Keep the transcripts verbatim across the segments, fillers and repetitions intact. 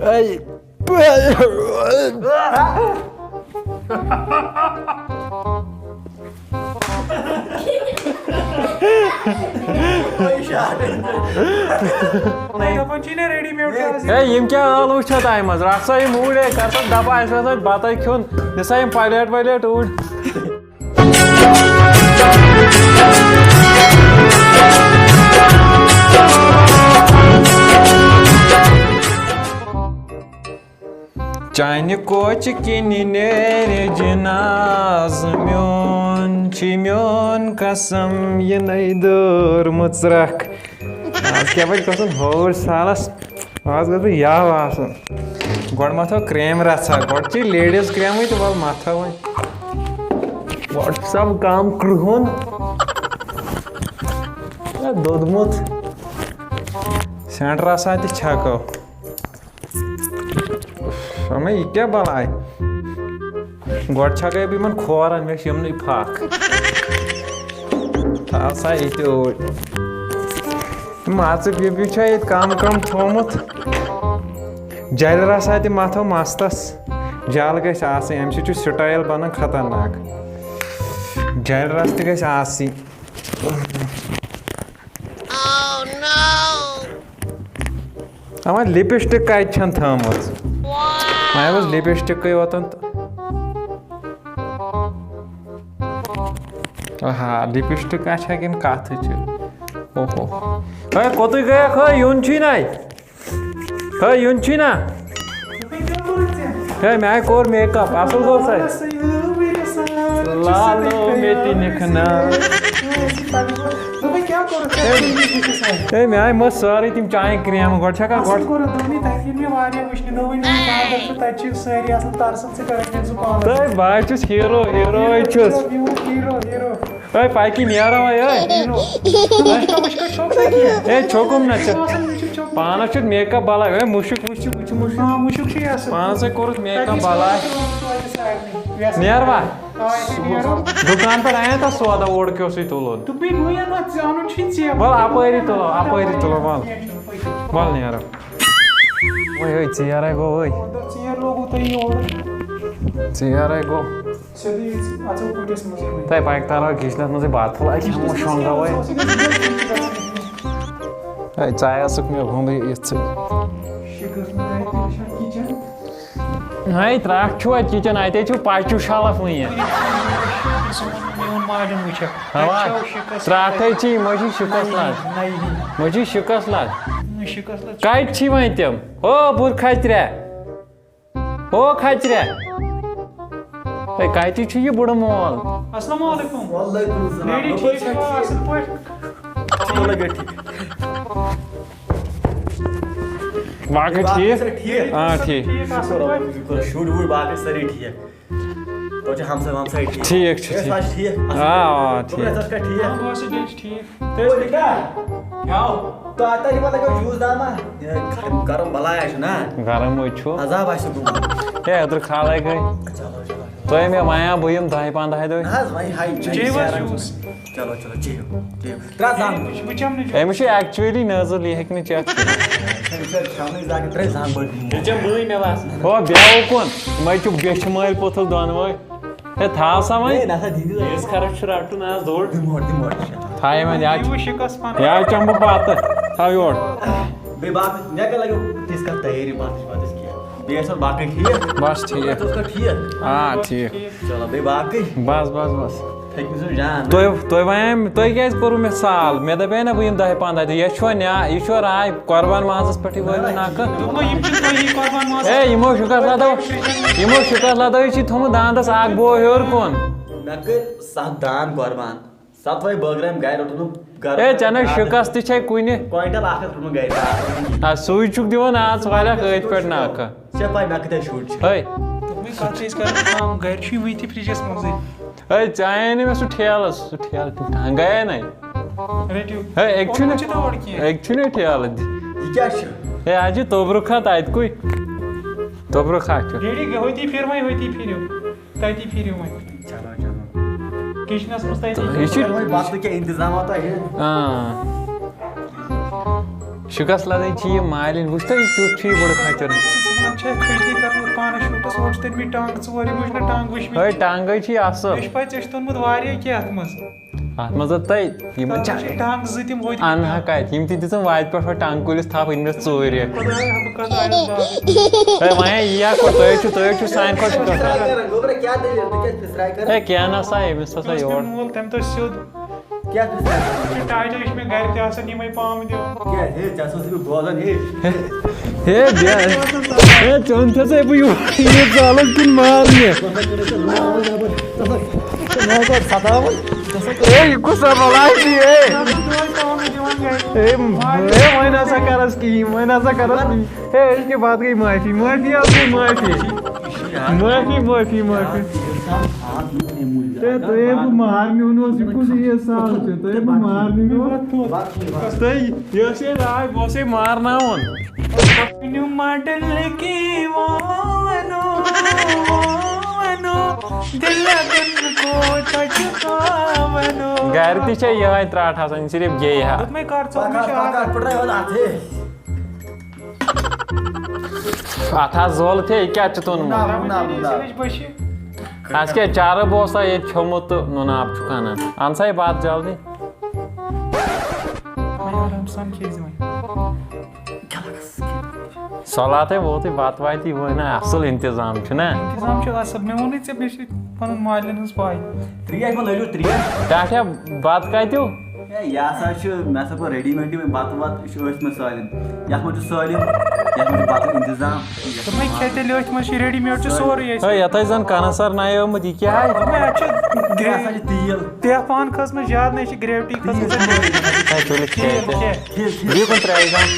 A. دَپان چھِی نا ready made چھُ آز۔ ہے، یِم کیٛاہ ٲلوٕ چھِ اَتھ آیہِ منٛز؟ رَژھ سا یِم اوٗرۍ، ہے، کر سا ڈَبہٕ، اَسہِ اوس اَتہِ بَتَے کھیوٚن۔ دِ سا یِم plate ولیٹ اوٗرۍ۔ چانہِ کوچہِ کِنہِ نیرِ جناز میون، چھِ میون قسم یِنَے دٲر مٕژرَکھ۔ آز کیٛاہ پَزِ گژھُن ہوٗرۍ سالَس؟ آز گژھٕ بہٕ یَوٕ آسُن۔ گۄڈٕ مَتھو cream رَژھا، گۄڈٕ چھِ ladies creamٕے تہٕ وَلہٕ مَتھو وۄنۍ۔ گۄڈٕ چھُ سَم کَم کرٛہُن۔ اے، دوٚدمُت۔ Scent رَژھا تہِ چھَکو۔ اما، یہِ کیٛاہ بلاے؟ گۄڈٕ چھکے بہٕ یِمن کھورن، مےٚ چھِ یِمنٕے پھکھ۔ تھاو سا ییٚتہِ اوٗرۍ۔ مژٕ بیٚبہِ چھا ییٚتہِ کم کم تھومُت؟ جلہِ رسا تہِ متھو مستس۔ جل گژھِ آسٕنۍ، امہِ سۭتۍ چھُ style بنان خطرناک۔ جلہِ رس تہِ گژھِ آسٕنۍ۔ اما لپسٹک کتہِ چھن تھٲمٕژ؟ وۄنۍ ٲس لپسٹکٕے یوتن تہٕ۔ آہا، لپسٹک آسہِ ہا کِنہٕ کتھٕے چھِ؟ اوہو۔ ہے، کوٚتٕے گٔیکھ؟ ہے، یُن چھُے نَے۔ ہے، یُن چھُے نا؟ ہے، مےٚ ہاے کوٚر make up، اصل گوٚو سا؟ لالو مےٚ تہِ نِکھ نا۔ ہے، مےٚ ہاے مٔژھ سٲرٕے تِم چانہِ cream، گۄڈٕ چھکھا گۄڈٕ؟ تہٕ بہٕ ہاے چھُس hero، hero ہٕے چھُس۔ ہے، پاکی نیرو ہے، ہے۔ ہے، چھوٚکُم نہ ژےٚ۔ پانس چھُ make up بلاے، ہے، مُشُک، مُشُک، مُشُک، مُشُک۔ پانسے کوٚرُتھ make up بلاے۔ نیروا؟ دُکان پٮ۪ٹھ اَنے تَتھ سودا اوٚڑ کیوٚسٕے تُلُن۔ وَل اَپٲری تُلو، اَپٲری تُلو، وَل۔ وَل نیرو۔ وۄنۍ ہے ژیر ہے گوٚو وۄنۍ۔ ژیر لوگوُ تۄہہِ یور۔ ژیر ہے گوٚو۔ سیوٚدُے اَژو کُٹھِس منٛز وۄنۍ۔ تۄہہِ پَکہِ تَرو kitchenس منٛزٕے بَتہٕ پھوٚلہ اَسہِ ہٮ۪مو شۄنٛگو وۄنۍ۔ ہے، ژٕ آیہِ ٲسٕکھ مےٚ ووٚنُے یِژھٕے۔ شِکَس منٛز آیہِ تیٚلہِ چھا kitchen؟ ہے، ترٛٹھ چھُو اَتہِ kitchen، اَتے چھُو پَچوٗ shelf وٕنہِ۔ میون مالیُن وٕچھَکھ۔ اَوا، تَتہِ چھَو شِکَس ترٛٹھَے چھِ، یِمَے چھِ شِکَس لَد۔ نَیہِ ہِنٛدۍ۔ یِمَے چھِ شِکَس لَد۔ نہ، شِکَس لَد۔ کَتہِ چھِ وۄنۍ تِم؟ ہو، بُر کھترِ۔ ہو کھچرے۔ ہے، کتہِ چھُ یہِ بُڈٕ مول؟ السلام علیکم۔ وعلیکم السلام۔ ڈیڈی ٹھیٖک چھِوا؟ اَصٕل پٲٹھۍ؟ شُکر اللہ ٹھیٖک۔ باقٕے باقٕے ٹھیٖک؟ چھا ٹھیٖک؟ آ، ٹھیٖک۔ ٹھیٖک، اَصٕل پٲٹھۍ۔ شُرۍ وُرۍ باقٕے سٲری ٹھیٖک۔ توتہِ چھِ ہمساے ومساے ٹھیٖک۔ ٹھیٖک چھُ، ہے، ٹھیٖک۔ سۄ چھِ ٹھیٖک۔ آ، آ، ٹھیٖک۔ دوٚپمَے، ژٕ چھَکھ ٹھیٖک؟ آ، بہٕ ٲسٕس ٹھیٖک۔ تُہۍ ٲسِو نا؟ کیٛاہ؟ تۄہہِ، تۄہہِ ما لَگیو juice دامہ؟ یہِ گرم، گرم بلایا چھُ نا؟ گرم حظ چھُ۔ عذاب آسہِ گوٚمُت۔ ہے، اوترٕ کھالے گٔے۔ چلو، چلو، چلو۔ تۄہہِ مےٚ وَنیٛاو بہٕ یِمہٕ دَہہِ پنٛداہہِ دۄہہِ۔ نہ حظ، وۄنۍ ہاے، چیٚیِو حظ juice۔ چلو، چلو، چیٚیِو، چیٚیِو۔ ترٛےٚ زنٛگ۔ بہٕ چَمہٕ نہٕ juice۔ أمِس چھُ actually نظر، یہِ ہیٚکہِ نہٕ چٮ۪تھ۔ أمِس چھِ کھٮ۪ونٕے زیادٕ، ترٛےٚ زنٛگ بٔڑۍ۔ تیٚلہِ چَمہٕ بٕے، مےٚ باسان۔ ہو، بیٛاکھ کُن؟ یِمَے چھِ بیٚچھِ مٲلۍ پوٚتُل دۄنوَے۔ ہے، تھاو سا وۄنۍ۔ ہے، نہ سا، دِیِو۔ یُس خرٕچ چھُ رَٹُن آز دوٚر۔ دِمہٕ ہورٕ، دِمہٕ ہورٕ، یہِ چھُ۔ تھاو یہِ وۄنۍ، یا، یہِ وٕچھ شِکَس پَنُن۔ یا چَمہٕ بہٕ بَتہٕ۔ تھاو یورٕ۔ بیٚیہِ باقٕے، مےٚ کیٛاہ لَگیو تِژھ کانٛہہ تیٲری بَتٕچ وَتٕچ کینٛہہ؟ بیٚیہِ ٲسوا باقٕے ٹھیٖک؟ بَس ٹھیٖک۔ ٲسوا ٹھیٖک؟ آ، ٹھیٖک۔ چلو، بیٚیہِ باقٕے؟ بَس، بَس، بَس۔ تھٔکۍ مےٚ سُنٛد جان۔ تۄہہِ، تۄہہِ وَنیٛاے، تۄہہِ کیٛازِ کوٚروٕ مےٚ سال؟ مےٚ دَپے نہ بہٕ یِمہٕ دَہہِ پنٛداہ دۄہہِ۔ یہِ چھُوا نیا-، یہِ چھُوا راے قۄربان مازَس پٮ۪ٹھٕے وٲلِو نَکھٕ؟ دوٚپمو، یِم چھِنہٕ تۄہی قۄربان مازَس۔ ہے، یِمو شِکَس لَدٲو، یِمو شِکَس لَدٲوِتھ چھِ تھوٚمُت دانٛدَس اَکھ بو ہیوٚر کُن۔ مےٚ کٔرۍ ستھ دان قۄربان، ستوے بٲگرام گرِ روٚٹُن گرٕ۔ ہے، ژےٚ نَے شِکَس تہِ چھے کُنہِ۔ کوینٹل اکھ اکھ روٚٹُن گرِ۔ آ، سُے چھُکھ دِوان آز واریاہ أتھۍ پٮ۪ٹھ نَکھٕ۔ ژےٚ پاے مےٚ کۭتیٛاہ شُرۍ چھِ؟ ہے۔ دوٚپمَے کَتھ چھِ أسۍ کران کٲم، گرِ چھُے مٕتۍ فرجَس منٛزٕے۔ ہے، ژےٚ اَنے نہٕ مےٚ سُہ ٹھیلَس، سُہ ٹھیلہٕ تہِ ٹنٛگایے نَے۔ رٔٹِو۔ ہے، أکۍ چھُنہٕ، اوٚنمُت چھُ تور کینٛہہ۔ أکۍ چھُنہٕ ٹھیلہٕ دِ-، یہِ کیٛاہ چھُ؟ ہے، اَتہِ چھُ توٚبرُک ہَتھ، اَتہِ کُے؟ توٚبرُک ہَتھ چھُ۔ ڈیڈی، ہوتی پھِر وۄنۍ، ہوتی پھِرِو۔ تَتی پھِرِو وۄنۍ۔ چلو، چلو۔ کِچنَس منٛز تَتی۔ یہِ چھُ وۄنۍ بَتہٕ کیٛاہ اِنتظامات تۄہہِ؟ آ۔ شُکس لدٕنۍ چھِ یہِ مالِنۍ۔ وٕچھ تہٕ، یہِ کیُتھ چھُ یہِ بُڈٕ کھچُر۔ ژٕ وَن، چھےٚ کھٔتی کٔرمٕژ پانَس شوٗٹَس، اورٕ چھِ تٔمۍ مٕتۍ ٹانٛگہٕ ژور، یِمو چھِنہ ٹانٛگہٕ وٕچھمٕتۍ۔ ہے، ٹانٛگَے چھِ یہِ اَصٕل۔ مےٚ چھِ پَے ژےٚ چھُ توٚنمُت واریاہ کینٛہہ اَتھ منٛز۔ اَتھ منٛز ہا تۄہہِ یِمَن تَتھ چھِ منٛز چھِ ٹانٛگہٕ زٕ تِم ہوٚتہِ۔ اَنہٕ ہا کَتہِ؟ یِم تہِ دِژٕم واتہِ پٮ۪ٹھ ہۄ ٹانٛگہٕ کُلِس تھَپھ، أنۍ مےٚ ژوٗرِ۔ خۄدایا، بہٕ کَتھ آیَس باپَتھ؟ ہے، وۄنۍ ہا یی ہا کوٚت؟ تُہۍ حظ چھِو، تُہۍ حظ چھِو سانہِ کھۄتہٕ شُکر۔ پھِسراے کران، گوٚبرا، کیٛاہ دٔلیٖل؟ تُہۍ کیٛازِ پھِسراے کران؟ ہے، کینٛہہ نہ سا، أمِس ہسا اوس مےٚ یور۔ مول، تٔمۍ توٚر سیوٚد۔ کیٛاہ دِژ تۄہہِ؟ ٹاٹا، یہِ چھُ مےٚ گرِ تہِ آسان یِمَے پامہٕ دِوان۔ کیٛاہ؟ ہے، ژےٚ سا ٲسٕس بہٕ بوزان، ہے۔ ہے، بیا-، ہے، ژےٚ اوٚنتھَے ژےٚ بہٕ یور، یہِ ژالَس کِنہٕ مارنہِ؟ ژٕ ہسا کٔرِتھ ژےٚ ناو زبر، ژٕ ہسا، ژٕ ناو ژٕ ستاوان، ژٕ ہسا کٔرِتھ ہے، یہِ کُس سا بلاے چھُ، ہے؟ ژٕ ہسا چھُ دۄہَے پامہٕ دِوان گرِ۔ ہے، ہے، وۄنۍ نسا کَرَس کِہیٖنۍ، وۄنۍ نسا کَرَس کِہیٖنۍ۔ ہے، أزکہِ بعد گٔے معٲفی، معٲفی حظ گٔے معٲفی۔ معٲفی، معٲفی، معٲفی۔ ہے، تۄہہِ ہے بہٕ مارنہِ ووٚنوس، یہِ کُس عیٖد سال چھُ؟ تۄہہِ ہے بہٕ مارنہِ ووٚنوس۔ تۄہہِ، یہِ ٲس یہِ راے، بہٕ اوسُے مارناوُن۔ ؤنِو ماڈل کی وہ ونو، وہ ونو، دل دل کو تجھ کا ونو۔ گرِ تہِ چھےٚ یِہوٚے ترٛٹھ آسان، صرف گیٚیہِ ہا۔ دوٚپمَے کر ژٕ، مےٚ چھِ عادت۔ اَتھ ہا زول تھے، یہِ کیٛاہ چھُ توٚنمُت؟ نہ، نہ، نہ۔ ژٕ وٕچھ بٔشہِ۔ اَسہِ کیٛاہ چرٕب اوس سا ییٚتہِ کھیوٚمُت تہٕ نُنہٕ آب چھُکھ اَنان؟ اَن سا یہِ بَتہٕ جلدی۔ وۄنۍ آرام سان کھیٚیہِ زِ وۄنۍ۔ صلاتَے ووتُے، بَتہٕ واتہِ وۄنۍ، نہ اَصٕل اِنتِظام چھُ نہ؟ اِنتِظام چھُ اَصٕل، مےٚ ووٚنُے ژےٚ، مےٚ چھِ پَنُن مالٮ۪ن ہٕنٛز پَے۔ ترٛیش ما لٲجِو ترٛیش؟ ٹاٹھیا، بَتہٕ کَتیُو؟ ہے، یہِ ہسا چھُ، مےٚ ہسا کوٚر ریڈی میڈ یہِ بَتہٕ وَتہٕ، یہِ چھُ أتھۍ منٛز سٲلِم۔ یَتھ منٛز چھُ سٲلِم، یَتھ منٛز چھُ بَتُک اِنتِظام۔ دوٚپمَے کھےٚ تیٚلہِ أتھۍ منٛز چھُ ریڈی میڈ چھُ سورُے أتھۍ۔ ہے، یَتھ ٲسۍ زَن کَنَس سَر نَیومُت، یہِ کیٛاہ آے؟ دوٚپمَے اَتھ چھُ یہِ ہسا چھُ تیٖل۔ تیٖل پان کھٔژمٕژ زیادٕ، نہ یہِ چھِ گریوٹی کھٔژمٕژ۔ تیٖل۔ ہے، تُلِتھ کھےٚ تیٖل تہِ۔ کھےٚ۔ بیٚیہِ کُن ترٛایہِ زَن۔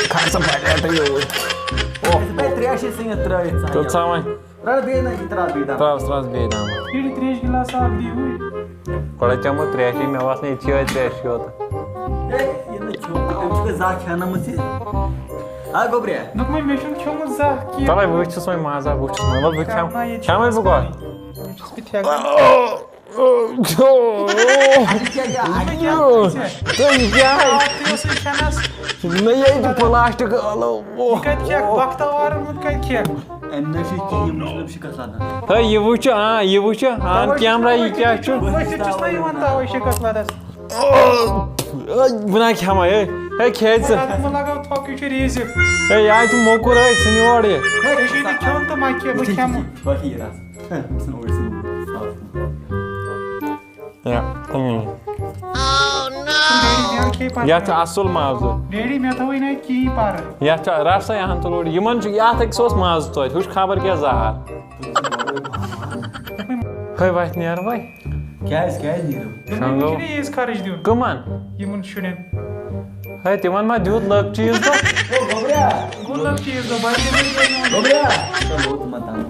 کھَر سا بَڑیٛاو تہٕ یوٗرۍ۔ اوہ۔ ہے، ترٛیشہِ سۭتۍ ترٛٲوِتھ ژٕ۔ تُل سا وۄنۍ۔ رَٹ بیٚیہِ نہ، یہِ ترٛاو بیٚیہِ دَم۔ ترٛاو، ترٛاوس بیٚیہِ دَم۔ یہِ چھِ ترٛیش گِلاس اَکھ دِیِو۔ گۄڈٕ چٮ۪مو ترٛیشی، مےٚ باسان ییٚتہِ چھِ یِہوٚے ترٛیش یوت۔ ہے، یہِ نہٕ کھیوٚو، أمۍ چھِ زانٛہہ کھٮ۪نٲمٕژ یہِ۔ آ، گوٚبریا۔ دوٚپمَے مےٚ چھُنہٕ کھیوٚمُت زانٛہہ کینٛہہ۔ تَلَے وٕچھ ژٕ وۄنۍ مَزٕ، وٕچھ ژٕ وۄنۍ، وَلہٕ بہٕ کھٮ۪مہٕ، کھٮ۪مَے بہٕ گۄڈٕ۔ یہِ چھُس بہٕ ٹھیکہٕ دِوان۔ اَدٕ کیٛاہ، یہِ، اَدٕ کیٛاہ؟ تُہۍ کیٛاہ؟ آ، تُہۍ اوسُے کھٮ۪نَس۔ نہ، ییٚتہِ پلاسٹک ٲلو۔ اوہ، یہِ کَتہِ کھٮ۪کھ؟ اوہ۔ بختاوارَن ہُنٛد کَتہِ کھٮ۪کھ؟ أمۍ نہ چھُ کِہیٖنۍ، مُسلِم شِکَس لَدان۔ ہے، یہِ وٕچھ، آ، یہِ وٕچھ، آن تَوَے چھُس کیمرہ، تَوَے یہِ کیٛاہ چھُ؟ چھُس، أسۍ تہِ چھِس نہ یِوان تَوَے شِکَس لَدَس۔ اوہ، ہے، بہٕ نہ کھٮ۪مَے، ہے، ہے، کھے ژٕ۔ ہے، مہ لَگاو تھۄکھ، یہِ چھُ ریٖزِ۔ ہے، یہِ آے چھُ موٚکُر، ہے، ژھٕنہِ یورٕ یہِ۔ ہے، ژےٚ چھُے نہٕ کھیوٚن تہٕ مہ کھے، بہٕ کھٮ۪مہٕ۔ باقٕے یہِ رَس۔ ہے، بہٕ ژھٕنہٕ اوٗرۍ ژھٕنہٕ۔ یا، اۭں۔ ڈیڈی، مےٚ کھے پَتہٕ۔ یَتھ چھُ اَصٕل مَزٕ۔ ڈیڈی، مےٚ تھوٚوُے نہٕ اَتہِ کِہیٖنۍ پَرٕ۔ یَتھ چھُ رَسَے اَہَن تہٕ لوٚڑ۔ یِمَن چھُ، یَتھ أکِس اوس مَزٕ توتہِ۔ ہُہ چھُ خبر کیٛاہ زَہر۔ ہے، وَتھِ نیر وۄنۍ۔ کیٛازِ، کیٛازِ نیرو؟ شنٛگو۔ مےٚ چھُنہٕ عیٖذ خرٕچ دیُن۔ کٕمَن؟ یِمَن شُرٮ۪ن۔ ہے، تِمَن ما دیُت لٔکۍ چیٖز دۄہ؟ او، گوٚبریا۔ گوٚو لٔکۍ چیٖز دۄہ، بَچہٕ گٔے گٔے یِمَن۔ گوٚبریا۔ چلو، تِمَن تام۔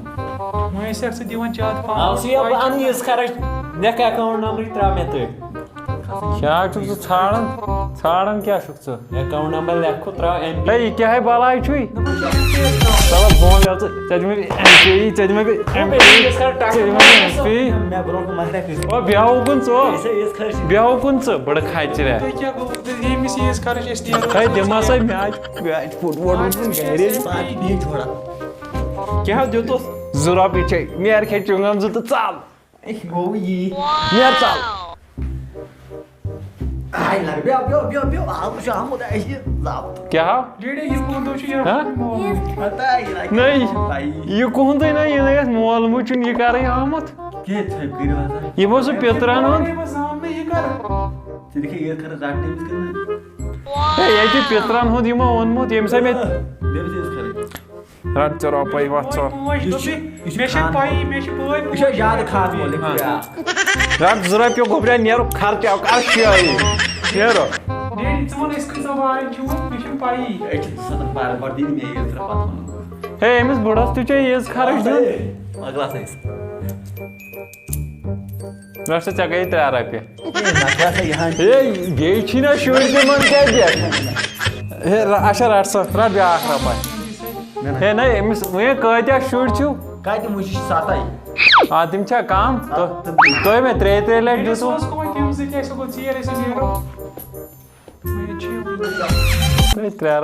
وۄنۍ ٲسۍ اَکھ ژٕ دِوان زیادٕ پَہَم۔ آو سُہ یہِ بہٕ اَنہٕ عیٖذ خرٕچ، لیکھ account number ترٛاو مےٚ تُہۍ۔ کیٛاہ چھُکھ ژٕ ژھانٛڈان؟ ژھانٛڈان کیٛاہ چھُکھ ژٕ؟ Account number لیکھو، ترٛاو M P۔ ہے، یہِ کیٛاہ ہے بلاے چھُے؟ دوٚپُن ژےٚ M P یَس ترٛاو۔ چلو، بہٕ وَنہٕ ژےٚ، ژےٚ دِمے بہٕ M P، ژےٚ دِمے بہٕ M P، ژےٚ دِمے بہٕ M P۔ مےٚ برونٛہہ کُن ما ہٮ۪کھ أسۍ۔ او، بیٚہو کُن ژٕ۔ ژےٚ یِژھ خرچی۔ بیٚہو کُن ژٕ، بٔڑٕ کھچہِ رے۔ تۄہہِ کیٛاہ گوٚو؟ ییٚمِس ییٖژ خرٕچ أسۍ نیرو۔ ہے، دِمہٕ ہسا میچ، میچ فُٹ بورڈ وُٹ گرے۔ پَتہٕ بیٚیہِ تھوڑا۔ کیٛاہ دیُتُس؟ زٕ رۄپیہِ چھے، نیر کھے چُنٛگم زٕ تہٕ ژَل۔ اے، گوٚو یی۔ نیر ژَل۔ آے لَگ، بیٚہہ، بیٚہہ، بیٚہہ، بیٚہہ، آز چھُ آمُت اَسہِ ضبط۔ کیٛاہ ہا؟ ڈیڈی، یہِ کُہُنٛد چھُ یہِ ہا؟ مول؟ پتہ ہے، یہِ لَگہِ نَے۔ پَیی۔ یہِ کُہُنٛدُے نَے، یہِ نَے اَسہِ مول موج چھُنہٕ یہِ کَرٕنۍ آمُت۔ کیٛاہ ژھۄپہٕ کٔرِو ہسا؟ یہِ ما سُہ پِترَن ہُنٛد؟ یہِ ما زانہٕ نہٕ یہِ کَرٕ؟ ژٕ دِکھے یہِ خرٕچ رَٹنہٕ أمِس کِنہٕ نہٕ؟ ہے، یہِ چھُ پِترَن ہُنٛد یہِ ما اوٚنمُت، ییٚمہِ ساتہٕ مےٚ دٔمِس ٲس خرٕچ۔ رَٹ ژٕ رۄپَے وَتھ ژٕ۔ مےٚ چھِ پَیی، مےٚ چھِ بٲے یہِ چھا زیادٕ کھاد وول، ہاں۔ رَٹ زٕ رۄپیہِ گوٚبریا، نیرو خرچاو، کَر شٲیی۔ نیرو۔ ڈیڈی، ژٕ وَن أسۍ کۭژاہ وارِ چھِ وۄنۍ، مےٚ چھِنہٕ پَیی۔ أسۍ چھِ زٕ ساس بار بار دِنۍ، مےٚ ییٚلہِ ترٛےٚ پَتہٕ وَنو۔ ہے، أمِس بُڈَس تہِ چھےٚ ییٖژ خرٕچ دیُن۔ مۄکلاو سا أسۍ۔ رَٹ سا، ژےٚ گٔیے ترٛےٚ رۄپیہِ۔ ہے، مۄکلاو سا یہِ ہَن۔ ہے، بیٚیہِ چھی نہ شُرۍ تِمَن کیٛاہ دِکھ؟ ہے، رَ-، اچھا، رَٹ سا، رَٹ بیٛاکھ رۄپَے۔ ہے، نہ، أمِس وۄنۍ کۭتیٛاہ شُرۍ چھِو؟ کَتہِ، وٕنہِ چھِ سَتَے۔ آ، تِم چھا کَم؟ آ، تہٕ تِم تہِ۔ تۄہہِ مےٚ ترٛیٚیہِ ترٛیٚیہِ لَٹہِ دیُتوُ۔ سوز کٕمَن تِم زٕ کیٛاہ چھِ گوٚو ژیر أسۍ نیرو۔ وۄنۍ چھِ یہِ وٕنہِ۔ ترٛےٚ